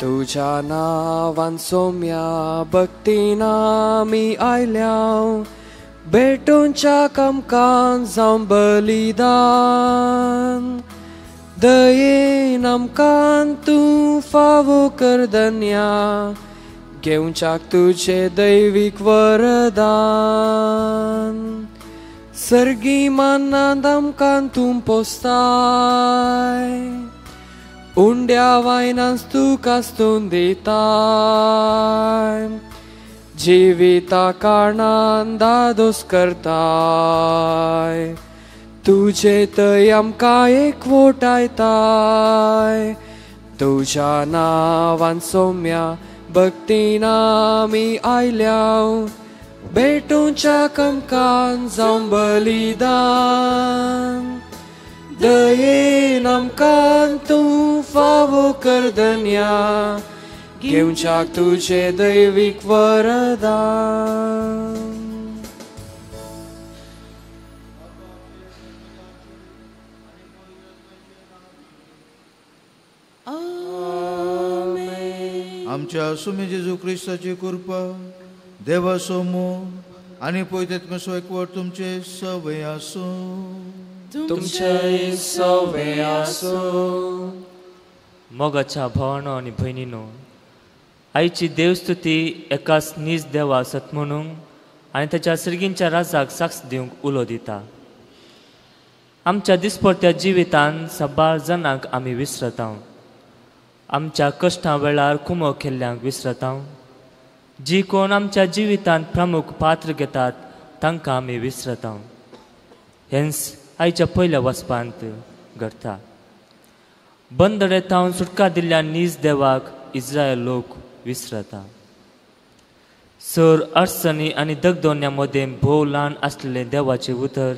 तुज्या नांवान सोम्या भक्तीन आमी आयल्या, भेटोवच्या कामकान जावं बलिदान। दयेन आमकां तूं फावो कर धन्या, घेवच्याक तुजें दैवीक वरदान। सर्गी मानांत आमकां तूं पोसताय, उंड्या वायनांत तुका स्तून दिताय, जिविता कारणान दादोस करताय, तुजे थंय आमकां एकवटायताय। तुज्या नांवान सोम्या भक्तीन आमी आयल्या, भेटोवच्या कामकान जावं बलिदान। दयेन आमकां तूं फावो कर धन्या, घेवच्याक तुजें दैवीक वरदान। आमच्या सुमी जेजू क्रिस्ताची कृपा, देवाचो मोग आनी पवित्र एकवट तुमचे सवय आसूं। तुमचे सवय आसूं। मोगाच्या भावानो आनी भयणीनो, आयची देवस्तुती एकाच नीज देवा सत म्हणूंक आनी ताच्या सर्गींच्या राजाक साक्ष दिवंक उलो दिता। आमच्या दिसपडत्या जिवितांत साबार जाणांक आमी विसरता, आमच्या कश्टां वेळार कुमो केल्ल्यांक विसरता, जी कोण आमच्या जिवितांत प्रमुख पात्र घेतात तांकां आमी विसरता। हेंच आयच्या पयल्या वचपांत घडटा। बंदडे थावन सुटका दिल्ल्या नीज देवाक इस्रायल लोक विसरता। सर अडचणी आनी दगदोन्या मदें भोव ल्हान आसलेलें देवाचें उतर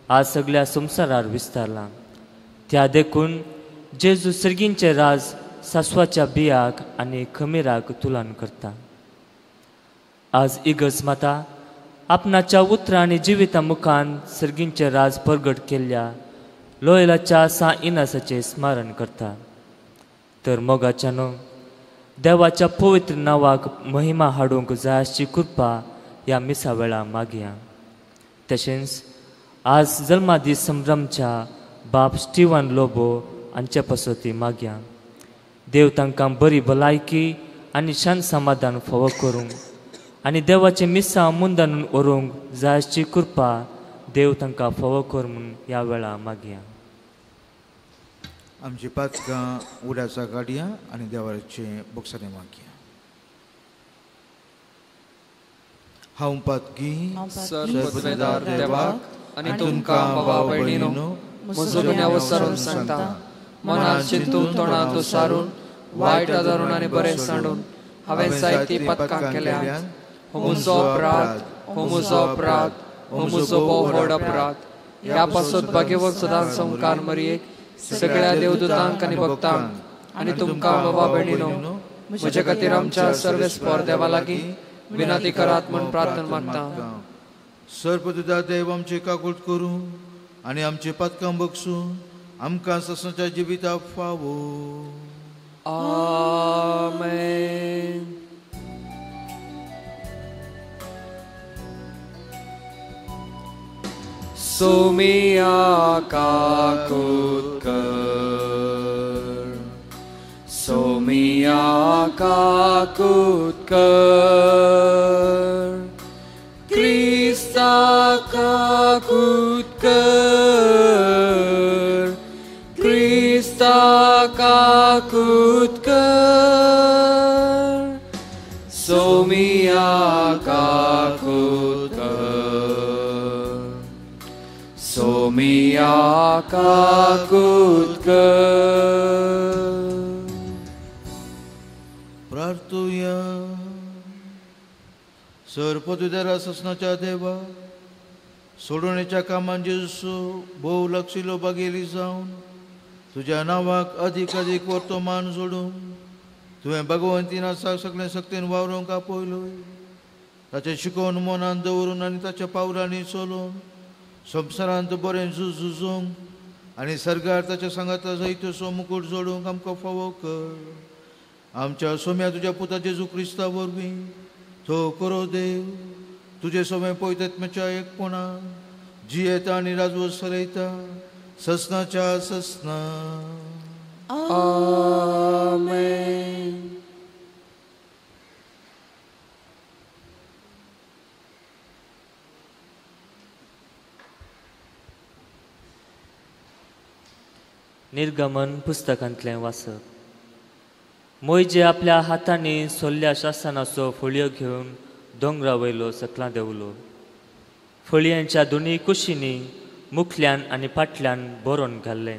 आज सगळ्या संवसारार विस्तारलां। त्या देखून जेजू सर्गींचें राज सासवाच्या बियाक आनी खमीराक तुलन करता। आज इगर्ज माता आपणाच्या उतरां आनी जिविता मुखान सर्गींचें राज परगट केल्ल्या लोयलाच्या सा इनासाचें स्मरण करता। तर मोगाच्यानो, देवाच्या पवित्र नांवाक महिमा हाडूंक जाय आसची कृपा ह्या मिसा वेळा मागया। तशेंच आज जल्मादीस संभ्रमच्या बाप स्टिवन लोबो हांचे पासत मागया। देव तांकां बरी भलायकी आनी शांत समाधान फावो करूंक आनी देवाचें मिसां मुंदान व्हरूंक जाय आसची कृपा देव तांकां फावो कर म्हूण ह्या वेळा मागया। आमची पातकां उडासा काडया आनी देवाचे बोगसाने मागया। हांव पातकी सर्वपदवेदार देवाक आनी तुमकां बाबा भयणीनो म्हजो गुन्यांव विसरून सांगता, मनांत चिंतून तोंडांत सारून वायट आदारून आनी बरें सांडून हांवें जायतीं पदकां केल्यांत। हो म्हजो अपराध, हो म्हजो अपराध, हो म्हजो भोव व्हड अपराध। ह्या पासत भाग्यवंत सदांच संकार मरयेक, सगळ्या देवदूतांक आनी भक्तांक आनी तुमकां बाबा भयणीनो म्हजे खातीर आमच्या सर्वेस्पर देवा लागीं विनंती करात म्हूण प्रार्थना मागता। सर्वपदवेदार देव आमची काकूट करूं आनी आमची पातकां बगसूं आमकां ससाच्या जिविता फावो। आमेन। सोमिया काकूत कर, सोमिया काकूत कर, क्रिस्ता काकूत कर, क्रिस्ता काकूत कर, सोमिया काकूत कर, सोमिया काकूत कर। प्रार्थुया। सर्वपदवेदारा ससनाच्या देवा, सोडवणेच्या कामान जेजू भोव लक्षिलो बागेली जावन तुज्या नांवाक अदीक अदीक वर्तमान जोडून तुवें भगवंतीन आसा सगळें शक्तीन वावरूंक आपयलोय। ताचें शिकोवन मनान दवरून आनी ताच्या पावलांनी चलोवन संवसारांत बरें झूज झुजूंक आनी सर्गार ताच्या सांगाता जैतसो मुकूट जोडूंक आमकां फावो कर। आमच्या सोम्या तुज्या पुता जेजू क्रिस्ता वरवीं तो करो देव तुजे सोमे पवित्र एकपणा जियेता आनी राजवट चलयता ससनाच्या ससना. आमेन. निर्गमन पुस्तकांतलें वाचप. मोयजे आपल्या हातांनी सोल्ल्या शासनाचो फळयो घेवन दोंगरा वयलो सकलां देंवलो. फळयांच्या दोनूय कुशींनी मुखल्यान आनी फाटल्यान बरोवन घाल्लें.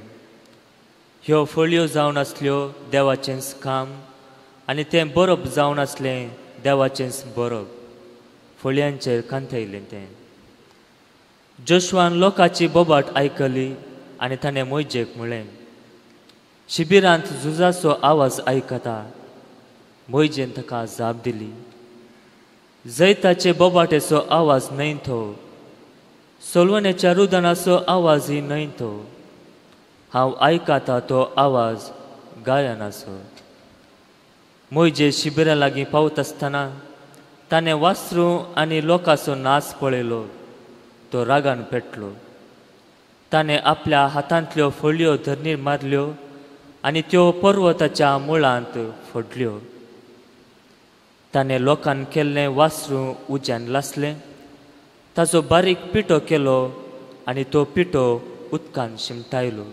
ह्यो फळयो जावन आसल्यो देवाचेंच काम आनी तें बरोवप जावन आसलें देवाचेंच बरोवप. फळयांचेर कांतयलें तें. जोशुआन लोकाची बोबाट आयकली आनी ताणें मोयजेक म्हळें, शिबिरांत झुजाचो आवाज आयकता. मोयजेन ताका जाप दिली, जैताचे बोबाटेचो आवाज न्हय तो, सोलवण्याच्या रुदनाचो आवाजय न्हय तो, हांव आयकता तो आवाज गायनाचो. मोयजे शिबिरा लागीं पावत आसतना ताणें वासरू आनी लोकांचो नाच पळयलो. तो रागान पेटलो. ताणें आपल्या हातांतल्यो फळयो धरणीर मारल्यो आनी त्यो पर्वताच्या मुळांत फोडल्यो. ताणें लोकान केल्लें वासरू उज्यान लासलें, ताचो बारीक पिठो केलो आनी तो पिठो उदकान शिमटायलो.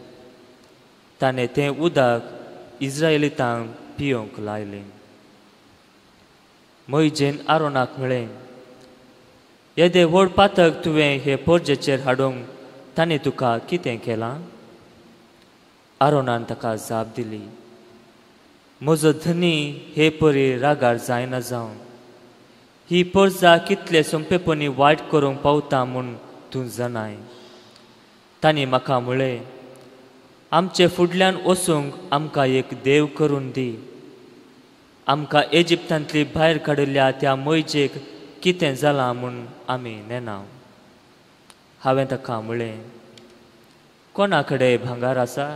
ताणें तें उदक इस्रायलितांक पियोवंक लायलें. मोयजेन आरोनाक म्हळें, येदे व्हड पातक तुवें हे पोरजेचेर हाडूंक ताणें तुका कितें केलां? आरोनान ताका जाप दिली, म्हजो धनी हे परी रागार जायना जावन ही पोरजा कितले सोंपेपणी वायट करूंक पावता म्हूण तूं जाणाय. तांणी म्हाका म्हळें, आमचे फुडल्यान वचूंक आमकां एक देव करून दी. आमकां इजिप्तांतली भायर काडिल्ल्या त्या मोयजेक कितें जालां म्हूण आमी नेना. हांवें ताका म्हळें, कोणा कडेन भांगर आसा?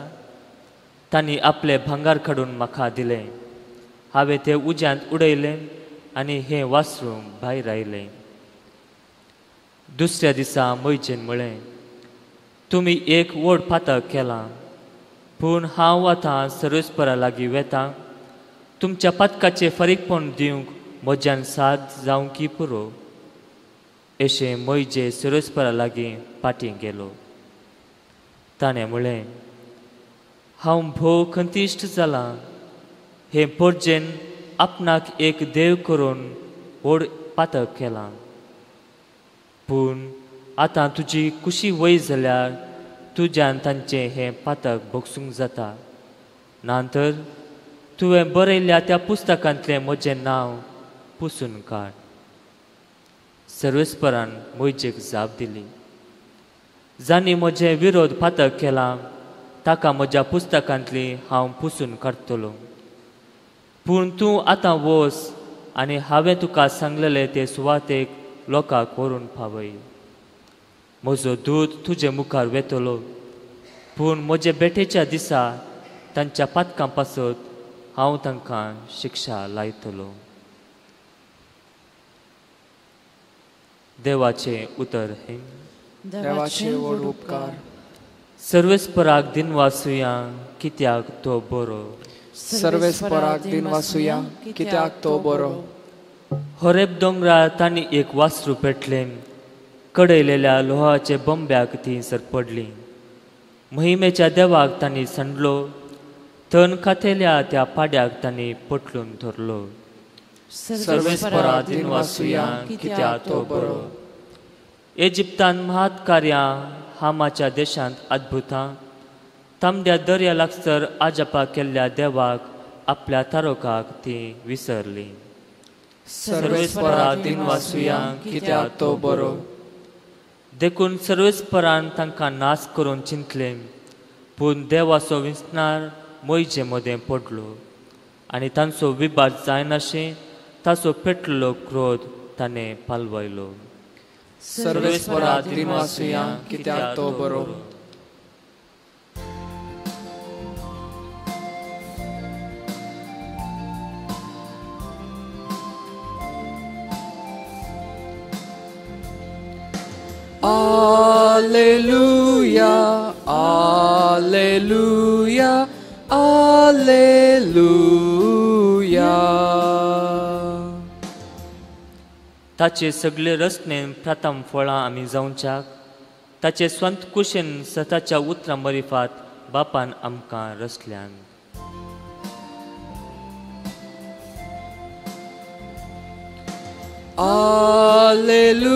तांणी आपलें भांगर काडून म्हाका दिलें. हांवें तें उज्यांत उडयलें आनी हें वासरूं भायर आयलें. दुसऱ्या दिसा मोयजेन म्हळें, तुमी एक व्हड पातक केलां, पूण हांव आतां सर्वेस्परा लागीं वेतां. तुमच्या पातकाचें फारीकपण दिवंक म्हज्यान साद जावंकी पुरो. अशें मोयजे सर्वेस्परा लागीं फाटीं गेलो. ताणें म्हळें, हांव भोव खंतिश्ट जालां. हे पोरजेन आपणाक एक देव करून व्हड पातक केलां, पूण आतां तुजी कुशी वय जाल्यार तुज्यान तांचें हें पातक भोगसूंक जाता. ना तर तुवें बरयल्ल्या त्या पुस्तकांतलें म्हजें नांव पुसून काड. सर्वेस्परान मोयजेक जाप दिली, जांणी म्हजें विरोध पातक केलां ताका म्हज्या पुस्तकांतली हांव पुसून काडटलो. पूण तूं आतां वच आनी हांवें तुका सांगलेलें ते सुवातेक लोकांक व्हरून पावय. म्हजो दूत तुजे मुखार वेतलो, पूण म्हजे भेटेच्या दिसा तांच्या पातकां पासत हांव तांकां शिक्षा लायतलो. देवाचें उतर हें. देवाचे व्हड उपकार. सर्वेस्पराक दिनवासुया कित्याक तो बरो. सर्वेस्पराक दिनवासुया कित्याक तो बरो. होरेब दोंगरार तांणी एक वासरू पेटलें. कडयलेल्या लोहाचे बंब्याक ती सरपडली. महिमेच्या देवाक तांणी सांडलो. तण खातेल्या त्या पाड्याक तांणी पोटलून धरलो. सर्वेस्परा दिनवासुया कित्याक तो बरो. इजिप्तान महात्कार्यां हामाच्या देशांत अद्भुतां तांबड्या दर्या लागसर आजपा केल्ल्या देवाक आपल्या तारोकाक ती विसरली. सर्वेस्परा दिनवासुया कित्याक तो बरो. देखून सर्वेस्परान तांकां नाश करून चिंतलें, पूण देवाचो विसनार मोयजे मदें पडलो आनी तांचो विभाग जायनाशें ताचो पेटलो क्रोध ताणें पालवयलो. सर्वेस्परा दिनवासुया कित्याक तो बरो. Alleluia, Alleluia, Alleluia. ताचे सगळे रचनेन प्रथम फळां आमी जावच्याक ताचे स्वंत कुशेन सताच्या उतरां मरिफात बापान आमकां रचल्यान. Alleluia,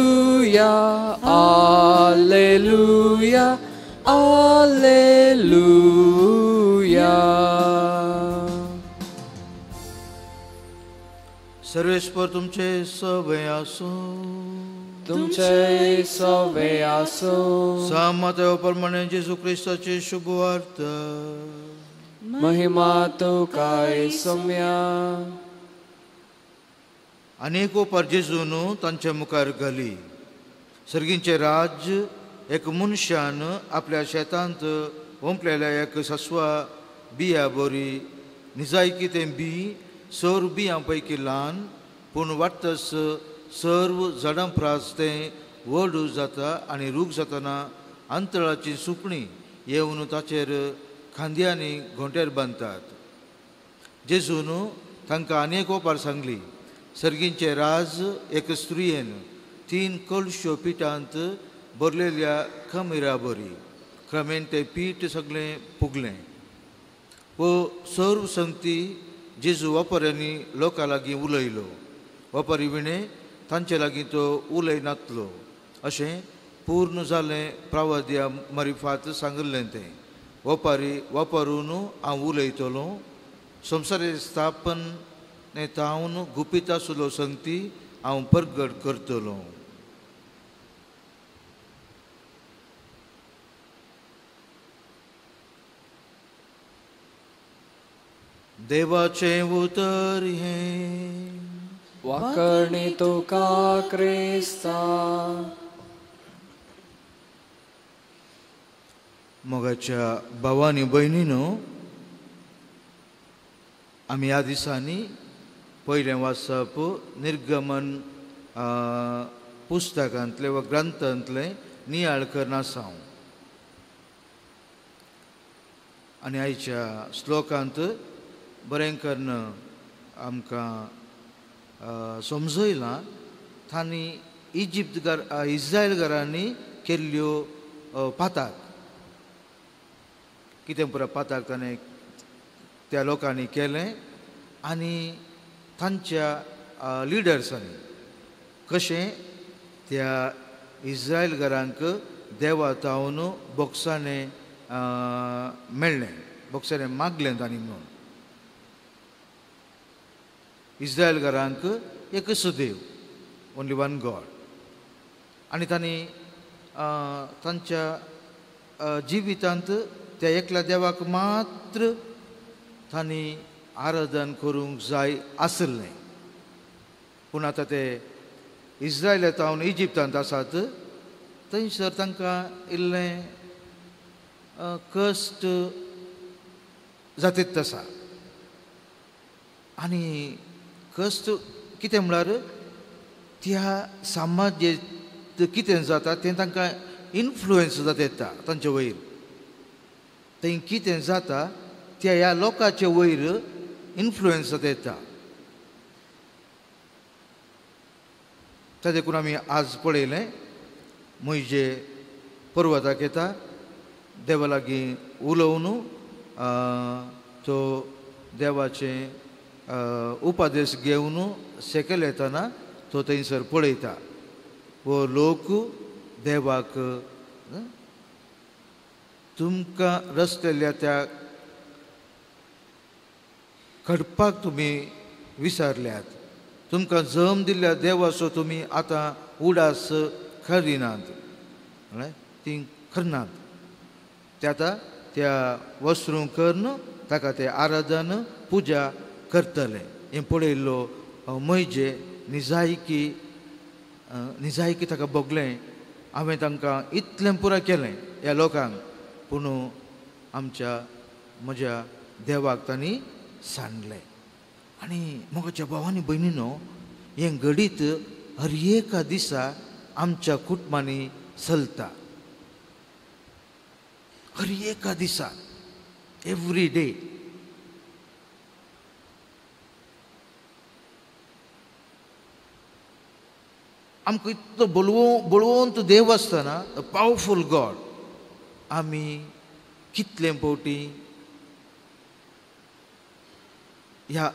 Alleluia, Alleluia. सर्वेस्पर तुमचे सवे आसूं. तुमचे सवे आसूं. सामतेव प्रमाणे जेजू क्रिस्ताची शुभवार्ता. महिमा तुका सोम्या. अनेक ओपार जेजून तांच्या मुखार घाली. सर्गींचें राज्य एक मनशान आपल्या शेतांत ओंपलेल्या एक सस्वा बिया बोरी निजायकी तें बी सर्व बियां पैकी ल्हान पूण वाडटस सर्व झाडां प्रास तें व्हड जाता आनी रूख जातना अंतळाची सुकणीं येवन ताचेर खांद्यांनी घोंटेर बांदतात. जेजून तांकां आनी एक ओपार सांगली. सर्गींचें राज एक स्त्रियेन 3 कळश्यो पिठांत भरलेल्या खमिरा बरी क्रमेन तें पीठ सगळें पुगलें. वो सर्व संगती जेजू वापऱ्यांनी लोकां लागीं उलयलो. वापरी विणें तांचे लागीं तो उलयनातलो अशें पूर्ण जालें प्रावद्या मरिफात सांगिल्लें तें. वपारी वापरून हांव उलयतलो. संवसारे स्थापन तावन गुपीत आसलो संगती हांव परगट करतलो. देवाचें उतर हें. वाकणी तुका क्रिस्ता. मोगाच्या भावानी भयणीनो, आमी ह्या दिसांनी पयलें वाचप निर्गमन पुस्तकांतलें वा ग्रंथांतलें नियाळ करना आसा. आनी आयच्या श्लोकांत बरें करून आमकां समजयलां तांणी इजिप्त इस्रायलकारांनी केल्ल्यो पाताक कितें पुरो पाताक ताणें त्या लोकांनी केलें आनी तांच्या लिडर्सांनी कशें त्या इस्रायलकारांक देवा तावन बोक्साणें मेळ्ळें, बोक्साणें मागलें तांणी म्हणून. इस्रायलकारांक एकच देव, ओन्ली वन गॉड. आनी तांणी तांच्या जिवितांत त्या एकल्या देवाक मात्र तांणी आराधन करूंक जाय आसलें. पूण आतां ते इस्रायलांत इजिप्तांत आसात थंयसर तांकां इल्लें कश्ट जातीत आसा. आनी कश्ट कितें म्हळ्यार त्या समाजेंत कितें जाता तें तांकां इन्फ्लुयन्स जाता येता तांचे वयर. थंय कितें जाता त्या ह्या लोकांचे वयर इन्फ्लुयन्स जाता येता. त्या देखून आमी आज पळयलें म्हजे पर्वताक येता देवा लागीं उलोवन तो देवाचें उपदेश घेवन सेकल येतना तो थंयसर पळयता वो लोक देवाक तुमकां रचलेल्या त्या खडपाक तुमी विसरल्यात, तुमकां जम दिल्ल्या देवाचो तुमी आतां उडास करिनात, म्हळ्यार ती करनात. ते आतां त्या वस्त्रूं करून ताका ते आराधन पुजा करतले. हें पळयल्लो म्हजे निजायकी निजायकी ताका भोगलें. हांवें तांकां इतलें पुराय केलें ह्या लोकांक, पूण आमच्या म्हज्या देवाक तांणी सांडलें. आनी म्हज्या भावांनी भयणीनो, हें घडीत हर एका दिसा आमच्या कुटुंबांनी चलता. हर एका दिसा, एवरी डे. आमकां इतलो बळवंत देव आसतना, अ पावरफूल गॉड, आमी कितले फावटी ह्या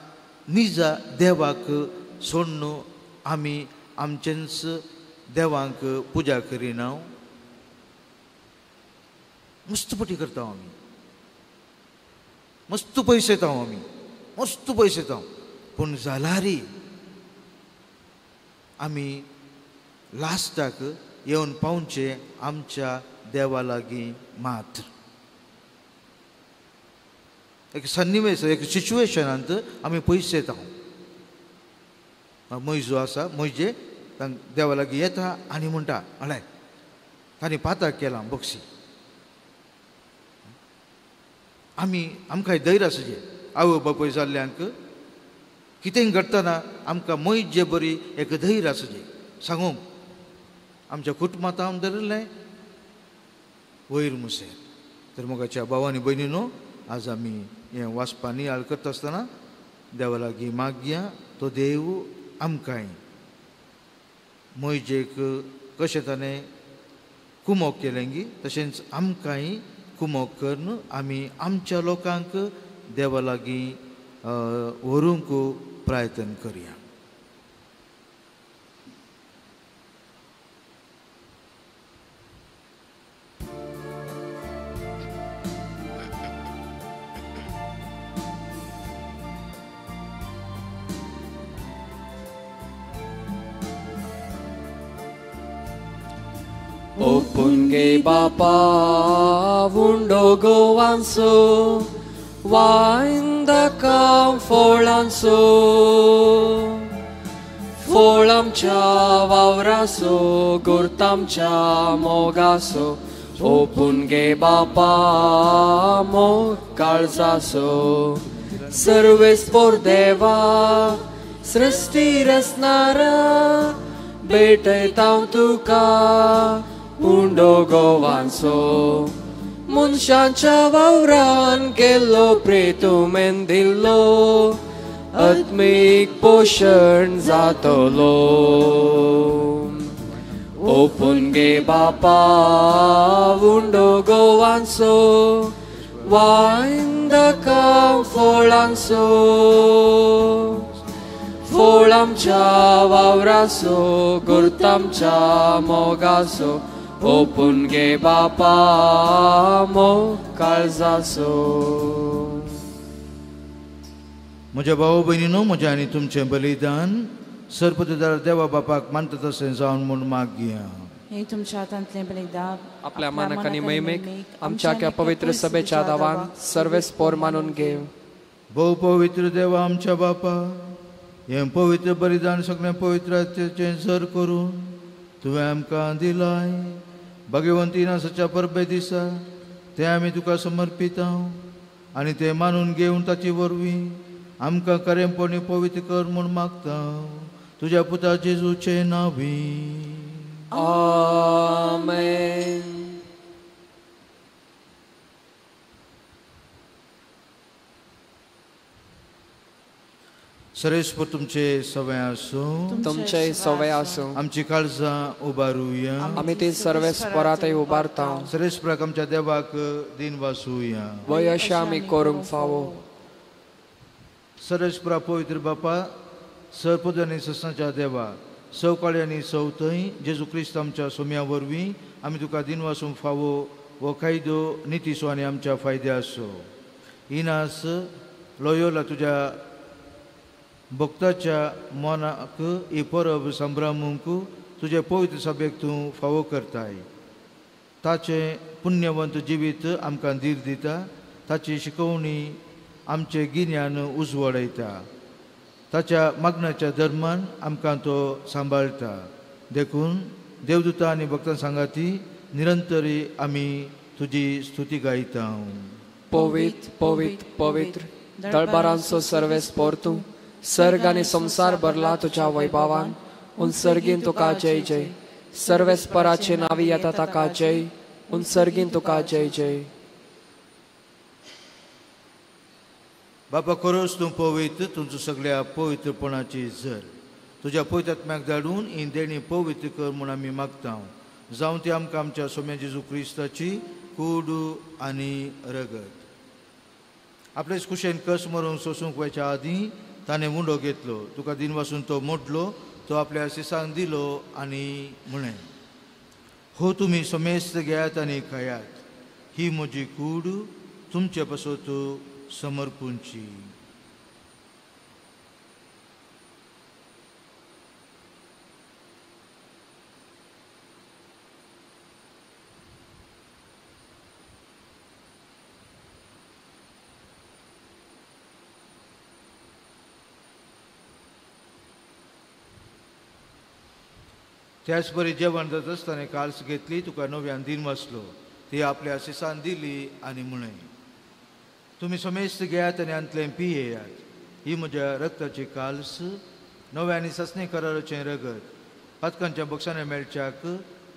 निजा देवाक सोडून आमी आमचेंच देवांक पुजा करिना. मस्त पटी करता आमी, मस्त पयशे येता आमी, मस्त पयशे येता, पूण जाल्यारी आमी लास्टाक येवन पावचे आमच्या देवा लागीं मात्र. एक सन्निवेश, एक सिच्युएशनांत आमी पयशे येता. मैजो आसा, म्हजे देवा लागीं येता आनी म्हणटा, हळाय तांणी पाताक केलां बक्षी. आमी आमकां धैर्य आसचें. आवय बापूय जाल्ल्यांक कितें घडटना आमकां मैजे बरी एक धैर्य आसचें सांगूंक. आमच्या कुटुंबांत हांव धरिल्लें वयर मुसेर. तर मोगाच्या भाव आनी भयणीनो, आज आमी हें वाचपा नियाळ करता आसतना देवा लागीं मागया, तो देव आमकांय मैजेक कशें ताणें कुमोक केलें गी तशेंच आमकांय कुमोक करून आमी आमच्या लोकांक देवा लागीं व्हरूंक प्रयत्न करया. ओपुनगे बापा उंडो गोवांसो वायंदकां फोळांसो, फोळ आमच्या वावरासो गुर्तामच्या मोगासो. ओपुनगे बापा मोग काळजासो, सर्वेस्पोर देवा सृष्टी रचणारा, भेटयता तुका उंडो गोवांसो. मनशांच्या वावरान केल्लो प्रेतुमेन दिल्लो आत्मीक पोशण जातलो. ओपुनगे बापा उंडो गोवांसो वायंदकां फोळांसो, फोळ आमच्या वावरासो गुर्तामच्या मोगासो. ओपुनगे बापा मोग काळजासो. म्हज्या भाव भयणीनो, म्हज्या आनी तुमचें बलिदान सर्पदार देवा बापाक मानता तशें जावन म्हूण मागया. हे तुमच्या हातांतलें बलिदान आपल्या मानाक आनी महिमेक आमच्या ह्या पवित्र सभेच्या दावान सर्वेस्पोर मानून घेव. भोव पवित्र देवा आमच्या बापा, हें पवित्र बलिदान सगळें पवित्रतेचें सर करून तुवें आमकां दिलाय. भाग्यवंती नासाच्या परबे दिसा तें आमी तुका समर्पिता आनी तें मानून घेवन ताचे वरवीं आमकां खरेंपणी पवित्र कर म्हूण मागता. तुज्या पुता जेजूचे नांवी आमेन. सरेश्वर तुमचे सवय आसूं, तुमचे सवय आसूं. आमची काळजां उबारुया, आमी ती सर्वेस्परातय उबारता. सरेश्वराक आमच्या देवाक दिन वासूया, वय अशें आमी करूंक फावो. सरेश्वरा पवित्र बापा, सरपद आनी ससनाच्या देवा, सवकाळी आनी सवथंय जेजू क्रिस्त आमच्या सोम्या वरवीं आमी तुका दिन वासूंक फावो हो कायदो नितीसो आनी आमच्या फायद्या आसो. इनास लोयोला तुज्या भक्ताच्या मनाक ही परब संभ्रमूंक तुजे पवित्र सभेक तूं फावो करताय. ताचें पुण्यवंत जिवीत आमकां धीर दिता, ताची शिकवणी आमचें गिन्यान उजवडयता, ताच्या मागण्याच्या धर्मान आमकां तो सांबाळटा. देखून देवदूता आनी भक्तां सांगाती निरंतरी आमी तुजी स्तुती गायता. पवित्र पवित्र पवित्र दळबारांचो सर्वेस्पोर तूं, सर्ग आनी संवसार भरला तुज्या वैभवान. उन सर्गीन तुका जय जय. सर्वेस्पराचे नावी येता ताका जय, उन सर्गीन तुका जय जय। बापा खरोच तूं पवित्र, तुमचो सगळ्या पवित्रपणाची जर तुज्या पवित्र आत्म्याक धाडून ही देणी पवित्र कर म्हूण आमी मागता। जावं ती आमकां आमच्या सोम्या जेजू क्रिस्ताची कूड आनी रगत। आपलेच कुशेन कस मरूंक सोसूंक वयच्या आदीं ताणें मुंडो घेतलो, तुका दिनवासून तो मोडलो, तो आपल्या शिसांक दिलो आनी म्हळें, हो तुमी समेस्त घेयात आनी खायात, ही म्हजी कूड तुमचे पासत समर्पूंची। त्याच परी जेवण जाता आसतना काल्स घेतली, तुका नव्यान दिन वाचलो, ती आपल्या शिसान दिली आनी म्हळें, तुमी समेस्त घेयात आनी आंतलें पियेयात, ही म्हज्या रक्ताची काल्स, नव्या आनी सासणे कराराचें रगत, पातकांच्या बक्षाने मेळच्याक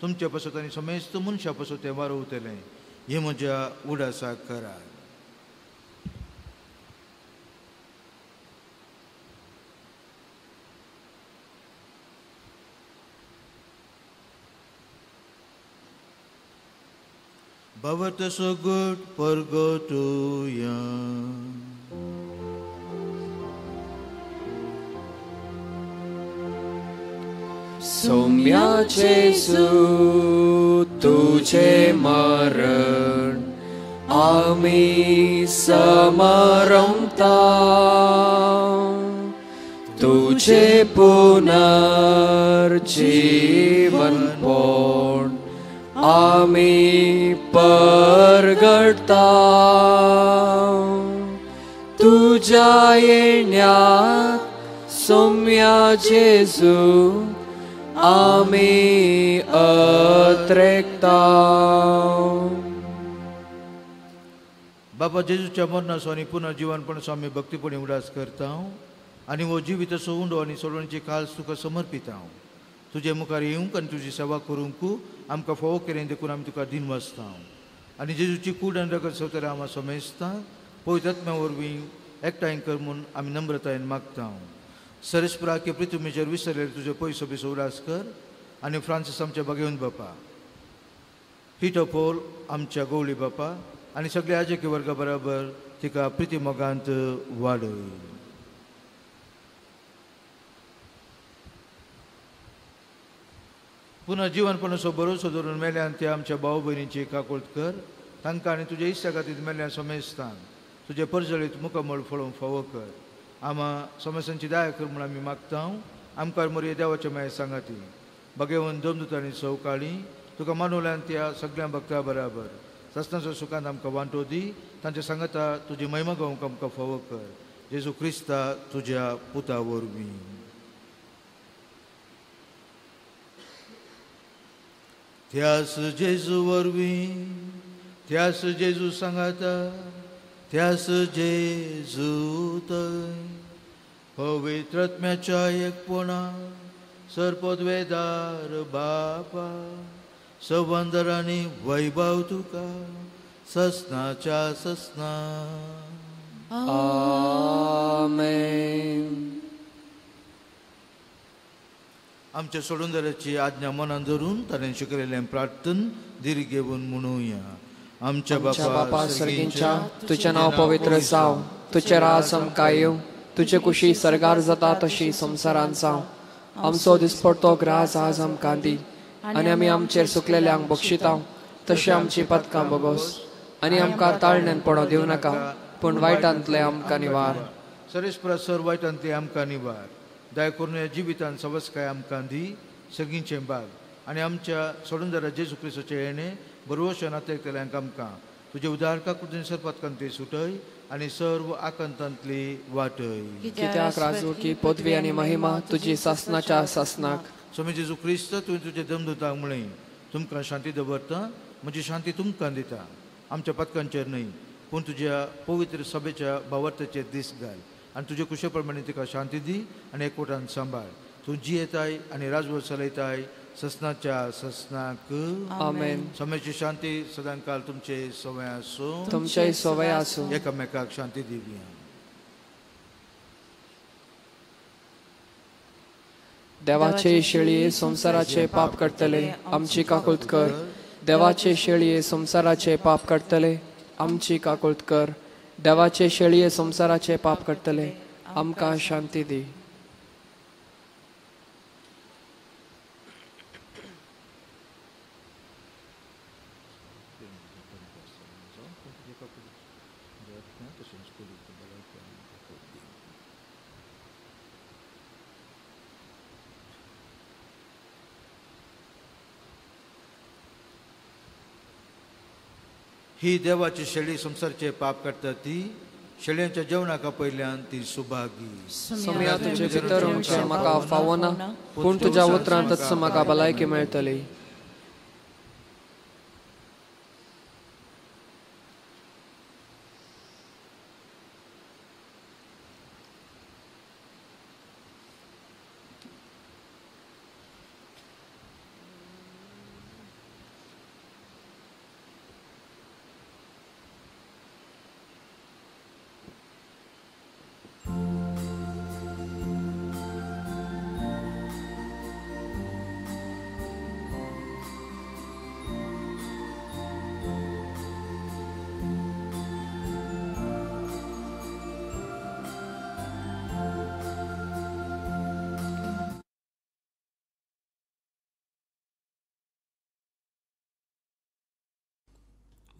तुमचे पासत आनी समेस्त मनशां पासत तें वारोवतलें, हें म्हज्या उडासाक करात। भवत सगट परगटुया। सौम्या जेजू तुझे मरण आमी समारंभता, तुझे पुनर्जीवन पण आमी परगटता, तुझ्या येण्याक सौम्या जेजू आमी अत्रेकता। बाबा जेजूच्या मरणाचो आनी पुनर्जीवनपणाचो आमी भक्तीपणी उडास करता आनी हो जिविताचो उंडो आनी सोडवणीची खास तुका समर्पिता। तुजे मुखार येवंक आनी तुजी सेवा करूंक आमकां फावो केलें देखून आमी तुका दिनवासता आनी जेजूची कूड आनी रगत सोदतले आमी समेस्ता पवित्र आत्म्या वरवीं एकठांय कर म्हूण आमी नम्रतायेन मागता। सरेस्परा की पृथ्वीचेर विसरलेले तुजे पयसो बिसो उडास कर आनी फ्रांसीस आमच्या बागेवन बापा, पिटो पोल आमच्या गोवली बापा आनी सगळे आजकी वर्गा बराबर तिका प्रिती मोगांत वाडय। पुनः जिवनपणाचो भरोसो धरून मेल्यान ते आमच्या भाव भयणीची काकुळट कर, तांकां आनी तुज्या इश्टा खातीर मेल्ल्यान समेस्तान तुजें परजळीत मुखामळ फळोवंक फावो कर। आमा समस्यांची दया कर म्हूण आमी मागता। आमकां मोरये देवाच्या माये सांगाती बगेवन दमदूत आनी सवकाळी तुका मानवल्यान त्या सगळ्या भक्ता बराबर सस्नाचो सुखान आमकां वांटो दी, तांच्या सांगाता तुजी महिमा गावंक आमकां फावो कर, जेजू क्रिस्ता तुज्या पुता वरवीं। त्यास जेजू वरवीं, त्यास जेजू सांगाता, त्यास जेजू थंय पवित्र आत्म्याच्या एकपणा सर्पद्वेदार बापा सवंदर आनी वैभव तुका ससनाच्या ससना। आमेन। आमच्या सोडूनदाराची आज्ञा मनान धरून ताणें शिकयलें प्रार्थन धीर घेवन म्हणुया। आमच्या बापा सर्गींच्या, तुजें नांव पवित्र जावं, तुजें राज आमकां येवं, तुजे कुशी सर्गार जाता तशी संवसारांत जावं। आमचो दिसपडतो ग्रास आज आमकां दी आनी आमी आमचेर सुकलेल्यांक बक्षिता तशें आमची पदकां बगोस आनी आमकां ताळण्यान पडो दिवं नाका, पूण वायटांतलें आमकां निवार। सरेस्परा सर वायटांतलें आमकां निवार। दया करून ह्या जिवितान सवस्काय आमकां दी, सगळींचें बाग आनी आमच्या सोडूनदारा जेजू क्रिस्ताचें येणें बरवशा नातेकतल्यांक आमकां तुजे उदार काकुळटेन सरपातकांतली सुटय आनी सर्व आकांतांतली वाटय। कित्याक राजू की पदवी आनी महिमा तुजी सासनाच्या सासनाक। स्वामी जेजू क्रिस्त, तुवें तुज्या दमदूतांक म्हळें, तुमकां शांती दवरता, म्हजी शांती तुमकां दिता, आमच्या पदकांचेर न्हय पूण तुज्या पवित्र सभेच्या भावार्थाचेर दीस घाल आनी तुजे कुशे प्रमाणे तिका शांती दी आनी एकवटान सांबाळ। तूं जियेताय आनी राजवट चलयताय ससनाच्या ससनाक आमेन. स्वाम्याची शांती सदांकाल तुमचे सवय आसूं. तुमचे सवय आसूं. एकामेकाक शांती दिवया. देवाचे शेळये संवसाराचे पाप काडटले आमची काकुळट कर. देवाचे शेळये संवसाराचे पाप काडटले आमची काकुळट कर. देवाचे शेळये संवसाराचे पाप काडटले आमकां शांती दी. ही देवाची शेळी संवसारचे पाप काडटा ती शेळयांच्या जेवणाक पयल्यान ती सुभागी. सोम्या तुजे भितर उरचें म्हाका फावना, पूण तुज्या उतरांतच म्हाका भलायकी मेळटली.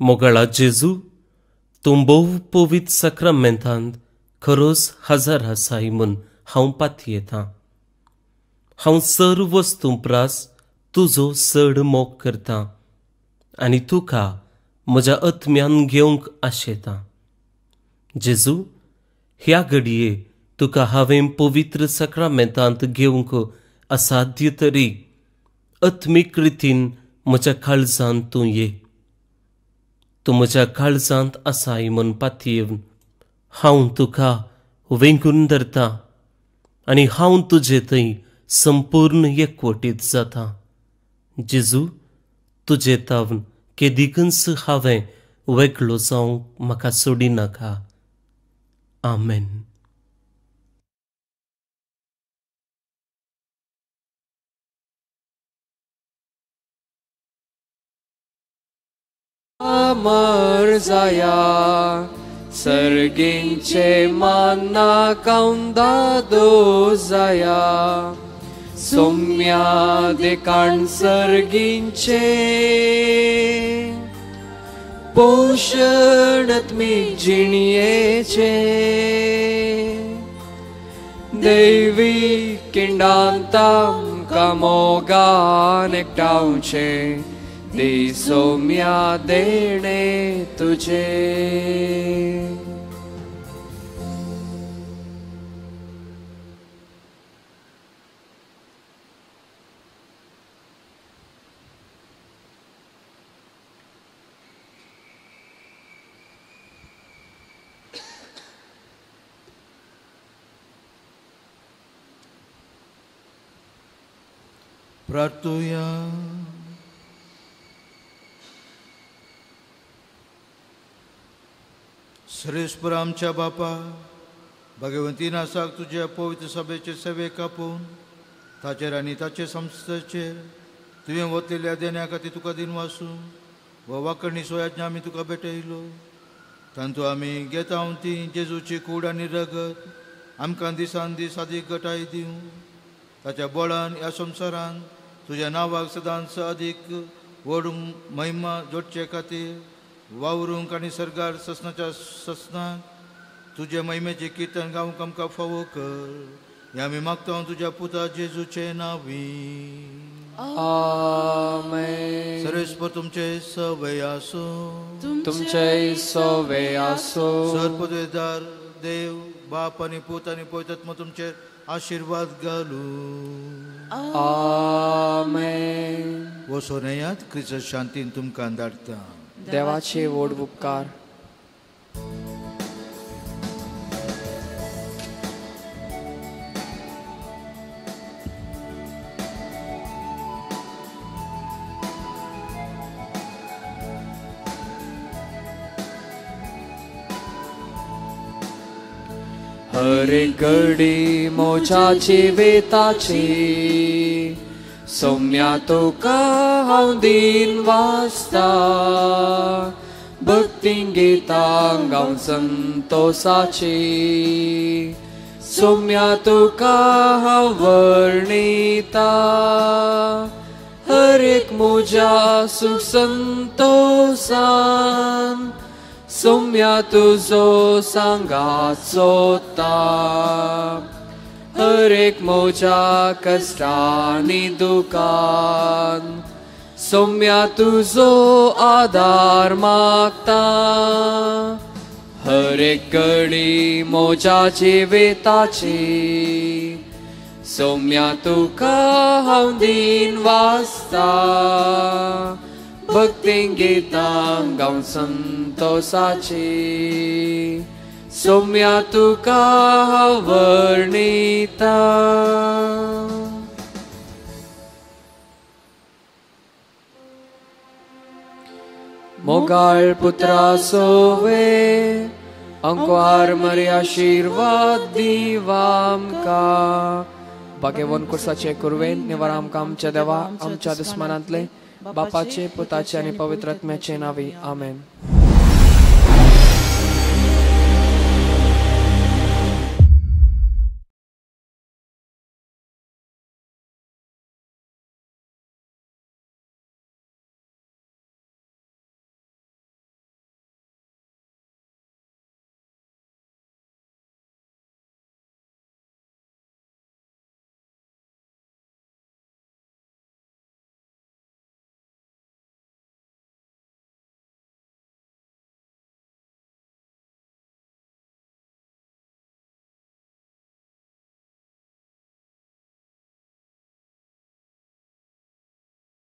मोगाळा जेजू, तूं भोव पवित्र साक्रामेंतांत खरोच हजर आसाय म्हूण हांव पातयेतां. हांव सर्व वस्तूं प्रास तुजो चड मोग करतां आनी तुका म्हज्या आत्म्यान घेवंक आशेतां. जेजू, ह्या घडये तुका हांवें पवित्र साक्रामेंतांत घेवंक असाध्य तरी आत्मीक रितीन म्हज्या काळजांत तूं ये. तूं म्हज्या काळजांत आसाय म्हूण पातयेवन हांव तुका वेंगून धरतां आनी हांव तुजे थंय संपूर्ण एकवटीत जाता. जेजू, तुजे तावन केदिकूच हांवें वेगळो जावंक म्हाका सोडिनाका. आमेन. अमर जाया सर्गींचे मान्ना कावंदा जाया सोम्या देकाण सर्गींचे पोशण आत्मीक जिणयेचे दैवी किंडांत आमकां मोगान एकठांवचे दी सोम्या देणे तुझे. प्रार्थुया. श्रेष्ठ आमच्या बापा, भगवंतीन आसाक तुज्या पवित्र सभेचे सेवेक आपोवन ताचेर आनी ताचे संस्थेचेर तुवें वतलेल्या देण्या खातीर तुका दिनवासूं व वाकणी सोयाज्ञा आमी तुका भेटयलो. तांतू आमी घेता ती जेजूची कूड आनी रगत आमकां दिसान दीस अदीक गटाय दिवं. ताच्या बळान ह्या संवसारान तुज्या नांवाक सदांच अदीक व्हड महिमा जोडचे खातीर वावरूंक आनी सर्गार ससनाच्या ससनाक तुजे महिमेचें किर्तन गावंक आमकां फावो कर. हें आमी मागता तुज्या पुता जेजूचे नांवी. आमेन. सर्वेस्पर तुमचे सवय आसूं. तुमचे सवय आसूं. सर्वपदवीधार देव बाप आनी पूत आनी पवित्र आत्मो तुमचेर आशिर्वाद घालूं. आमेन. वचून येयात, क्रिस्त शांतीन तुमकां धाडटा. देवाचे व्हड उपकार. हर एक घडी म्हज्या जिविताची सोम्या तुका हांव दिन वाचता भक्ती गितां गावन संतोसाची सोम्या तुका हांव वर्णिता हर एक म्हज्या सुख संतोसान सोम्या तुजो सांगात सोदता हर एक म्हज्या कश्टांनी दुकान सोम्या तुजो आदार मागता हर एक घडी म्हज्या जिविताची सोम्या तुका हांव दिन वाचता भक्ती गितां गावन संतोसाची सोम्या तुका हांव वर्णिता. मोगाळ पुत्रा सोवे अंकुआर मरी आशिर्वाद दिवामकां भाग्यवन कुर्साचे कुरवेन निवार आमकां आमच्या देवा आमच्या दुस्मानांतले बापाचे पुताचे आनी पवित्र आत्म्याचे नांवी आमेन.